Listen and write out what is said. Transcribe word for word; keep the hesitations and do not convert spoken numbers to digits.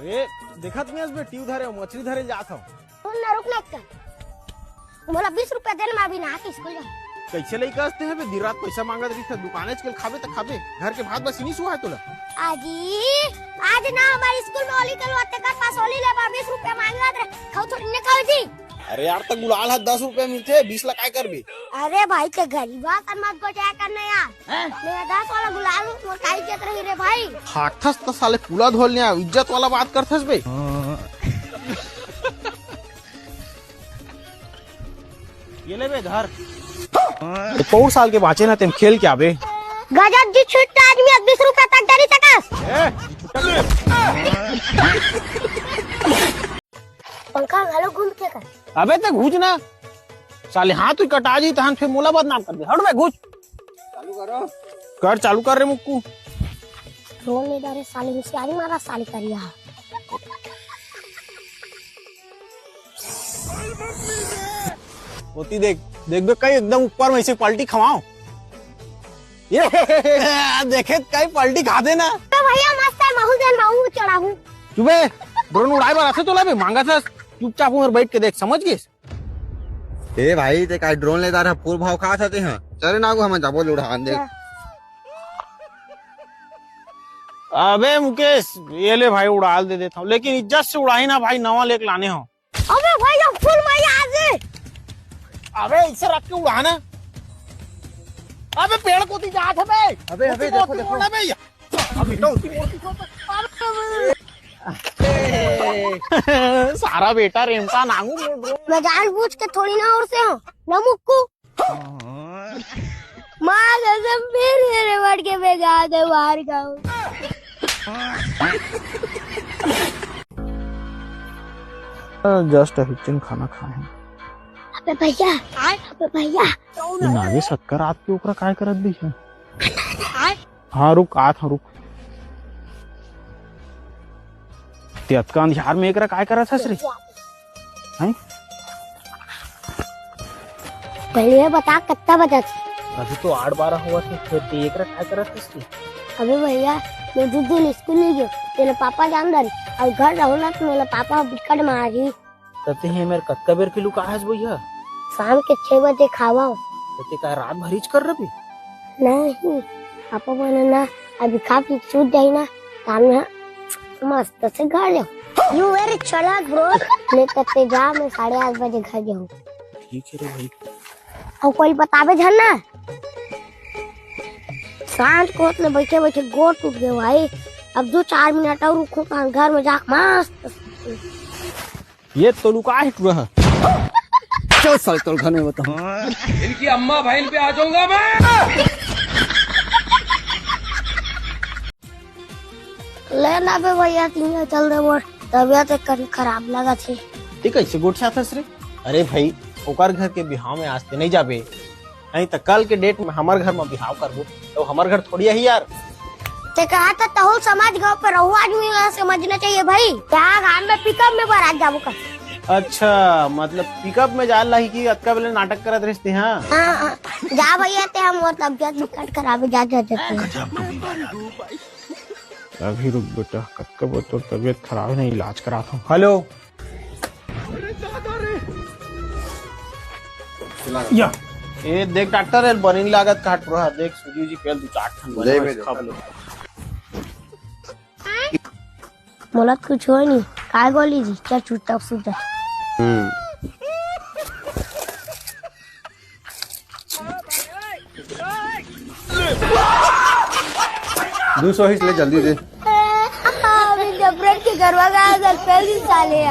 अरे, देखत नइ हस बे, ट्यूब धरे हंव, मछरी धरे ल जात हंव। सुन ना, रुक ना एक कन। मोला बीस रुपया दे ना, मैं अभी नहा के स्कूल जाहूं। कइसे लइका हस तें बे, दिन रात पइसा मांगत रहिथे, दुकानेच के खाबे त खाबे, घर के भात बासी नइ सुहाय तोला। आजी, आज ना हमर स्कूल में होली कलवा, तेकर पास होली लेबा बीस रुपया मांगत रहे, खाहूं थोड़ी ना खाहूं जी। अरे यार, त गुलाल ह दस रुपया मिलथे, बीस ला काय करबे? अरे भाई, तें गरीब असन मत गोठिया कर ना यार। हैं? मैं दस वाला गुलाल हूँ, मोर काई इज्जत रही रे भाई। हाथस त साले पूला धोल ने आ, इज्जत वाला बात करथस बे। ये ले बे, धर। ये पौर साल के बाचे ना, तेम खेल के आबे। गजब जी, छुट्टा आदमी, अब बीस रुपया तक डरी सकस। ए, पंखा घलो घूम के कर। अबे ते घुच ना, साले हाथ ही कटा जी, तहन फिर मोला बदनाम कर दे। हट बे, घुच। चालू करो। कर, चालू कर रे मुक्कू। ड्रोन ले जा रे साले, होशियारी मारा साले करिया। होती देख, देख बे, कई एकदम ऊपर में ऐसे पलटी खवाओ। ये देखे, कई पलटी खा देना। तो भैया मस्त है, महू देन महू चढ़ाहूं। चुप बे, ड्रोन उड़ाए बर आथे तोला बे, मांगत हस। चुपचाप उमर बैठ के देख, समझ गेस? ए भाई, ते का ड्रोन ले जा रहा, फूल भाव खात हते हां। चले ना, हमन जाबो उड़ान दे। अबे मुकेश, ये ले भाई, उड़ाल दे देता हूँ, लेकिन इज्जत से उड़ाही ना भाई, नवा लेके लाने हो। अबे भाई, अब फूल मारी आज। अबे इसे रख के उड़ाना। अबे पेड़ कोती जात है बे। अबे, अबे, कोती देखो, मोती देखो। मोड़ ना बे। अबे तो उसी मोड़ की तो। सारा बेटा रेमटा नांगू बोल रहा। मैं जानबूझ के थोड़ी ना उड़से हूँ, ना मुक्कू। माँ कसम, फिर मेरे बढ़ के मैं गा दे बाहर गाँव। Just अभी खाना खाए हैं। अबे भैया, अबे भैया। ये नागेश अतका रात के ओकरा काय करत भी है? हाँ, रुक, आत हूँ, रुक। ते अतका अंधियार में एकरा काय करत हस रे? हैं? पहले ये बता, कत्ता बजत हे? अभी तो आठ बारह होवत हे, फिर ते एकरा काय करत हस रे? अबे भैया, मैं दू दिन स्कूल नहीं गयो, तेरे पापा जान दर, और घर रहूं ना तो मेरे पापा बिकट मारी। त तें एमेर कतका बेर के लुकाहस भैया? शाम के छह बजे खावा। त तें का रात भर इच कर रबे? नहीं, पापा मन ना अभी खा पी के सूत जाही ना, शाम में मस्त से घर जाहूं। You very चालाक bro। नहीं त तें जा, मैं साढ़े आठ बजे घर जाहूं। ठीक है रे भाई। अउ कोई बताबे झन ना। सांझ के होत ले बइठे बइठे गोड़ टूट गे भाई। अब दू चार मिनट अउ रुकहूं त घर में जाके मस्त। ये तो लुका है टूरा है। चल साले, तोर घर में बताऊं। इनकी अम्मा बहन पे आ जाऊंगा मैं। ले ना बे भैया, तिहां चल दे, मोर तबियत एक कन खराब लगत हे। ते कइसे गोठियाथस रे? अरे भाई, ओकर घर के बिहाव में आज ते नहीं जाबे, नहीं त कल के date में हमर घर में बिहाव करबो, त हमर घर थोड़ी आही यार। ते कहा था तहु समाज गांव पे रहू आदमी, यहां समझना चाहिए भाई। यहां गांव में pickup में बारात जाबो कर। अच्छा, मतलब pickup में जाए लाही कि अतका बेले नाटक करत रहिस ते, हाँ? हाँ, हाँ। जा भैया, ते हम वो तबियत बिकट खराब हे, जा, जा, जा, जा। अभी रुक बेटा, कतका बेर तोर तबियत खराब हे ना, इलाज करात हूँ। Hello। या। ए, देख डॉक्टर, ए बने नइ लागत काट रहा, देख सूजी उजी पेल दू चार ठन बने ले बस बे, खा ले। मोला तो कुछ होय नहीं, काय गोली जी, चल चुपचाप सूत जा। हम्म। दू सौ हिस ले जल्दी दे। अभी जबरन के गरवा गाय अगर पेल दिन साले ह।